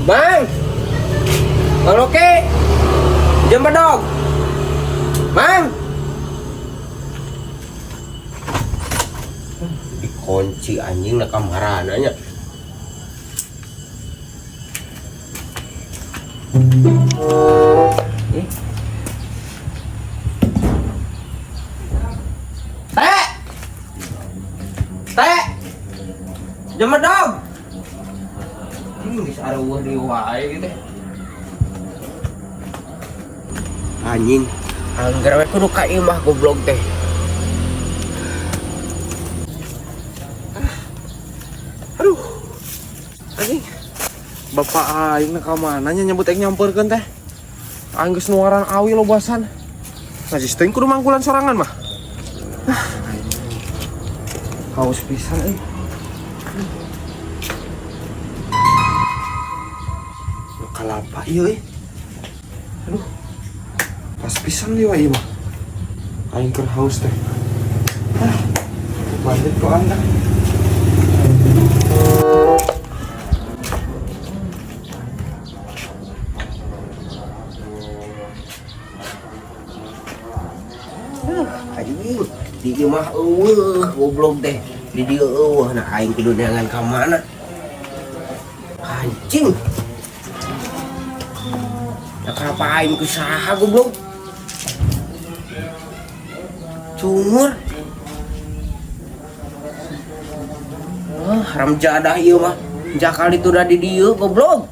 Mang. Mang Loke. Jam bedog. Mang. Dikunci anjing na kamarana nya. Eh. Teh. Teh. Jam bedog. Ini geus areueuh deui wae gitu. Anjing, angger we kudu ka imah goblok teh. Aduh. Anjing. Bapak aing ka mana nya nyebut aing nyamperkeun teh. Aing geus nuaran awi lobasan. Najis teuing kudu mangkulan sorangan mah. Ah, anjing. Haus pisan euy. Nu kalapa ieu euy. Aduh. Pas pisan deui ieu mah. Aing keur haus teh. Ah. Balik ku aing dah. Anjing, di imah eueuh goblok teh. Di dieu eueuh nah aing kudu neangan ka mana? Anjing. Nah, kenapa aing ku saha goblok? Cungur. Ah, haram jadah ieu mah. Jakal itu udah di dieu goblok.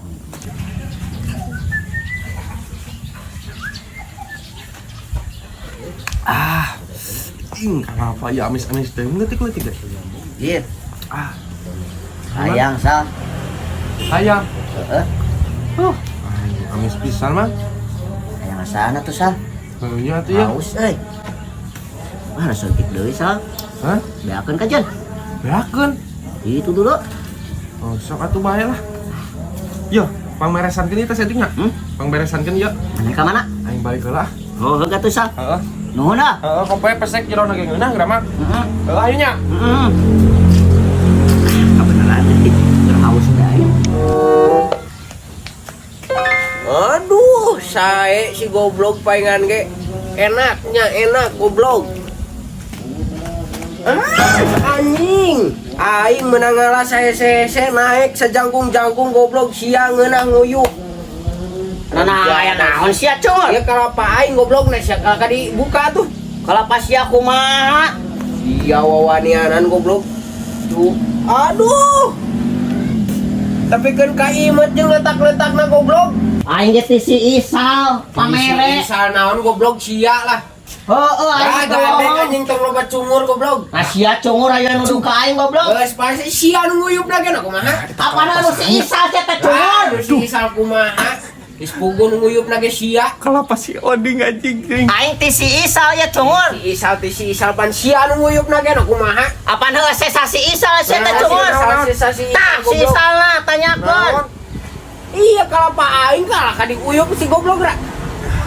Ah, ing kenapa ya amis-amis teh leutik-leutik deh. Jir, Ah, hayang sal. hayang. Heeh, Aing amis pisan mah. hayang asana tuh sal. Heuh nya atuh ya. Haus euy. Wah, suntik deui sal. Hah? Beakeun ka Jen. Beakeun. Itu dulu. Oh, sok atuh bae lah. Yo, pangberesankeun ieu teh setingna. Hmm? Pangberesankeun ieu. Mana ka mana? Aing balik heula ah. Oh, heuh atuh sal. Heeh. Nuhun ah. Heeh, kopi pesek jero ge ngeunah geura mah. Heeh. Heeh, ayo nya. Heeh. Kabeneran euy, keur haus teh aing. Aduh, sae si goblok paingan ge. Enaknya enak goblok. Ah, anjing. Aing menang ngalah saya saya naik sejangkung-jangkung goblok sia ngeunah nguyuh. Nah, aya naon sia cungur? Ya kalapa aing goblok nah sia kalapa dibuka tuh. Kalapa sia kumaha? Sia wawanianan goblok. Tuh. Aduh. Tapi kan ka imet jeung letak-letakna goblok. Aing ge ti si Isal, pamere. Si Isal naon goblok sia lah. Heeh, aing Ah, teh gandeng bohong. anjing tong loba cungur goblok. Nah, sia cungur aya nuduh ka aing goblok. Geus pasti sia nu nguyupna ge kumaha? Apa nu si Isal sia teh cungur? Aduh, si Isal kumaha? Geus puguh nu nguyupna ge sia. Kalapa si Oding anjing ting. Aing ti si Isal ya cungur. Si Isal ti si Isal pan sia nu nguyupna ge kumaha? Apa heuh sesa si Isal sia teh cungur? Nah, si Isal, Tah si goblok. Isal lah tanyakeun. Iya kalapa aing kalah ka diuyup si goblok ra.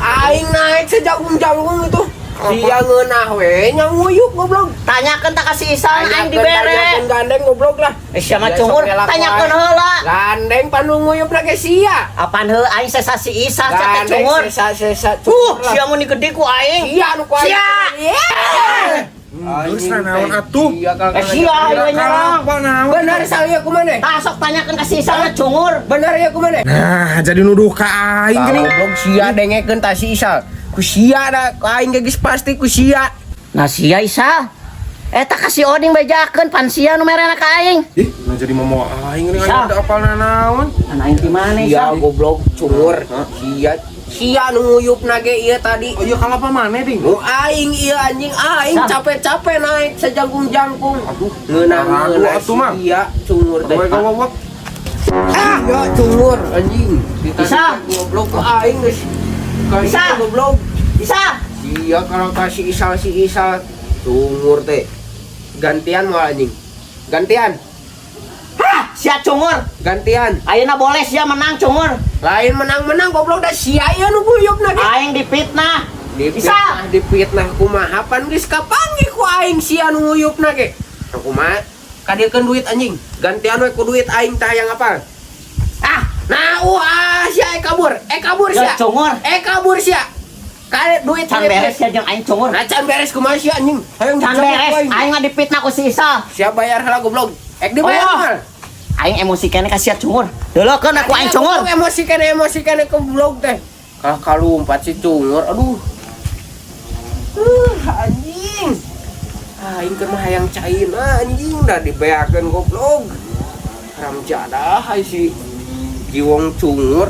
Aing naik sejangkung-jangkung itu. Sia ngeunah we nya nguyup goblok. Tanyakeun tak ka si Isal aing dibere. Tanyakeun gandeng goblok lah. Eh sia mah Ya, cungur, sok ngelak tanyakeun wae. heula. Gandeng pan nu nguyupna ge sia. Apaan heuh aing sesa si Isal sia teh Gandeng cungur. sesa-sesa Huh, sia mun gede ku aing. Sia nu ku aing. Sia. Iya. Geus nah naon atuh? Iya kalau Eh sia aing nyerang. Kalapa naon? Bener sal ieu kumaha? Tah sok tanyakeun ka si Isal na cungur. Bener ieu kumaha? Nah, jadi nuduh ka aing geuning. Goblok sia dengekeun tah si Isal. Ku sia da ku aing ge geus pasti ku sia. Nah sia Isal. Eta ka si Oding bejakeun pan sia nu merena ka aing. Ih, nah jadi momo aing geuning Isal. aing teu apal nanaon. Nah aing ti mana Sia Isal? goblok cungur. Sia sia nu nguyupna ge ieu tadi. Oh iya kalapa maneh ding? Nu aing ieu anjing aing Sal. capek-capek naik sejangkung-jangkung. Aduh, Ngeunah-ngeunah aduh, atuh, Mang. sia cungur teh. Kowe gawawak. Ah, ya cungur anjing. Isal. Goblok ku aing geus. Ka Isal. goblok. Isal. Sia kalau kasih Isal si Isal cungur teh. Gantian mau anjing. Gantian, Hah, sia cungur. gantian. Ayeuna boleh sia menang cungur. Lain menang-menang goblok da sia ieu nu guyupna ge. Aing dipitnah. Dipitnah, dipitnah kumaha pan geus kapanggih ku aing sia nu nguyupna ge. Nah, kumaha? Kadiekeun duit anjing. Gantian we ku duit aing tah hayang apal. Ah, Nah, wah, sia kabur. Eh kabur Ya sia. Cungur. Eh kabur sia. Kare duit Can beres ya jeung aing, cungur. Nah, can beres kumaha sia, anjing? Hayang Can dicabut beres, ku aing. Aing mah dipitnah ku si Isal. Siap bayar heula, goblok. Ek dibayar Oh. moal. Aing emosi keneh ka sia, cungur. Deulokeun aku aing, cungur. Goblok, emosi kene goblok teh. Kalah kalumpat si cungur, aduh. Anjing. Aing keur mah hayang caina, anjing, dah dibeakeun, goblok. Haram jadah ai si Giwong cungur.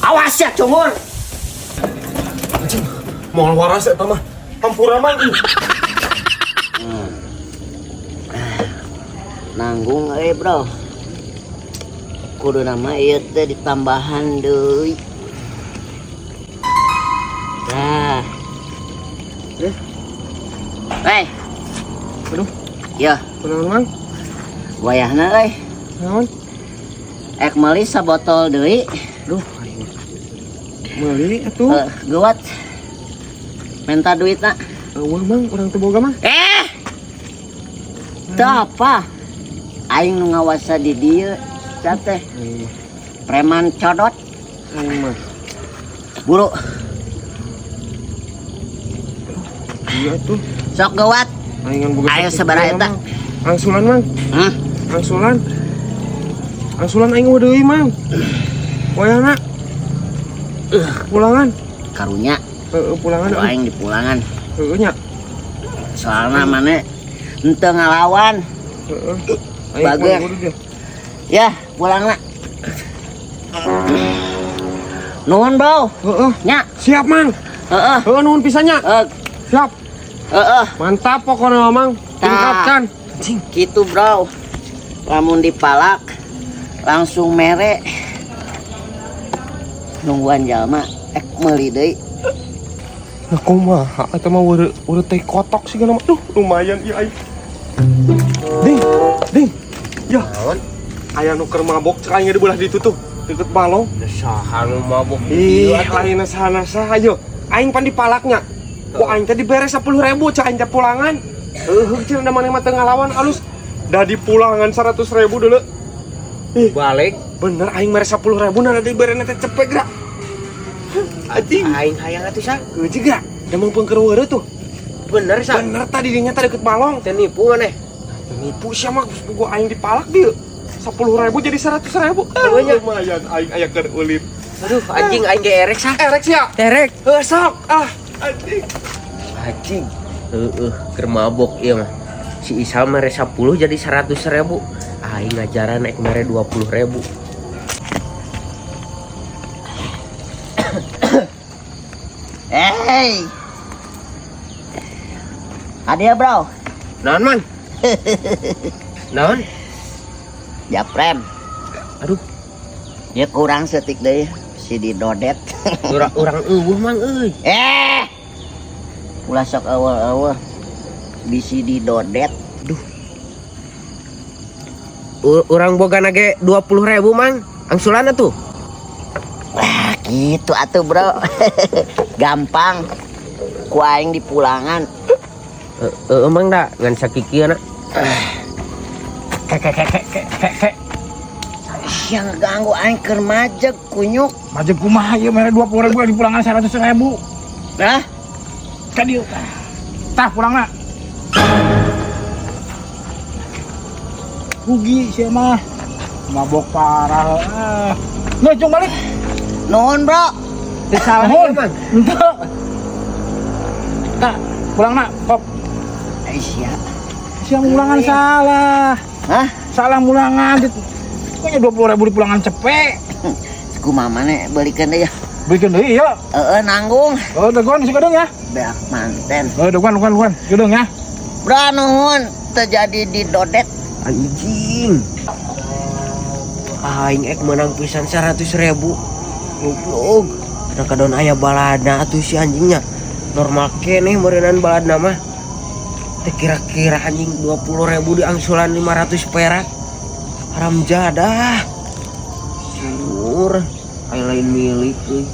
Awas ya, cungur. Anjing, moal waras eta mah. Hampura, Mang. Ih. Nanggung euy, bro. Kudu nama ieu teh ditambahan deui. Nah. Eh. Hei, Aduh, ya, kunaon, Mang? Wayahna euy. Naon? Ek meuli sabotol deui. Aduh, aing mah. Meuli atuh. Eh, geuwat. Minta duitna. Eueuh, Mang, urang teu boga mah. Eh. Teu apa? Aing nu ngawasa di dieu teh. Aing mah. Preman codot. Aing mah. Buru. Iya tuh. Sok geuwat. Aing ngan boga Ayo 1 juta, sabaraha eta? Mang. Angsulan, Mang. Hmm? Angsulan. Angsulan aing eueuh deui, Mang. Wayahna. Pulangan. Karunya Heeh, pulangan. ku aing di pulangan. Heeh nya. Soalna mana henteu ngalawan. Heeh. Aing Bager. pulang dulu dia. Ya, pulangna. Nuhun, Bro. Heeh. Nya, Siap, Mang. heeh. Heeh, nuhun pisannya. Eh, Siap. heeh. Mantap pokoknya, Mang. Tah. Tingkatkan. Anjing. Gitu, Bro. Lamun dipalak langsung mere. Nungguan jalma ek meuli deui. Nah, kumaha eta mah weureu weureu teh kotok sih mah. Duh, lumayan ieu aing. Ding, ding. Ya, Naon? Aya nu keur mabok cek aing di belah ditu tuh, deket balong. Saha nu mabok? Ih, lain saha saha ayo. Aing pan dipalaknya. Ku aing teh dibere 10.000 cek aing teh pulangan. Heuh, cenah da maneh mah teu ngalawan alus. Da di pulangan 100.000 dulu. Ih, Balik. Bener aing mere 10.000 nah dibere teh cepet gerak. Anjing. Aing hayang atuh sa. Geuji gerak. Da mangpeung keur weureu tuh. Bener sa. Bener tadi dinya teh deket balong. Teu nipu maneh. Teu nipu sia mah gua aing dipalak dieu. 10.000 jadi 100.000. Ah, Lumayan. lumayan aing aya keur ulin. Aduh, anjing, aing ge erek sa. Erek sia. Erek. Heuh sok. Ah, anjing. Anjing. Heeh, keur mabok ieu mah. Si Isal mere 10 jadi 100.000. Aing ngajaran naik mere 20.000. Hey. Hadiah, Bro. Naon, Man? Naon? Japrem. Aduh. Ya kurang setik deui si didodet. Urang urang eueuh, Mang euy. Eh. Ulah sok eueuh-eueuh. Bisi didodet. Duh. Urang boga nage 20.000, Mang. Angsulan atuh. Wah, gitu atuh, Bro. Gampang. Ku aing di pulangan. Heeh, Mang, da ngan sakikieu na. Kek kek kek kek kek kek. Yang ganggu aing keur majeg, kunyuk. Majeg kumaha ieu mere 20.000 di pulangan 100.000. Nah, Ka dieu tah. Tah pulangna. Rugi sia mah. Mabok parah. Ah. Nih, cung balik. Nuhun, Bro. Teu salah Nuhun. ieu, Mang. Henteu. Tah, pulangna, kop. Eh, sia. Sia mulangan salah. Hah? Salah mulangan. Pokoknya 20.000 di pulangan cepet. Kumaha maneh belikeun deui ya? Belikeun deui ya. Heeh, nanggung. Oh, dagoan si gedung ya. Beak manten. Oh, dagoan, dagoan, dagoan. Gedung ya. Bro, nuhun terjadi di dodet. Anjing. Aing ek menang pisan 100.000. Goblok. Nah kadon aya balada atuh si anjingnya. Normal keneh meureunnan baladna mah. Teh kira-kira anjing 20.000 di angsulan 500 perak. Haram jadah. Sur, aing lain milik euy.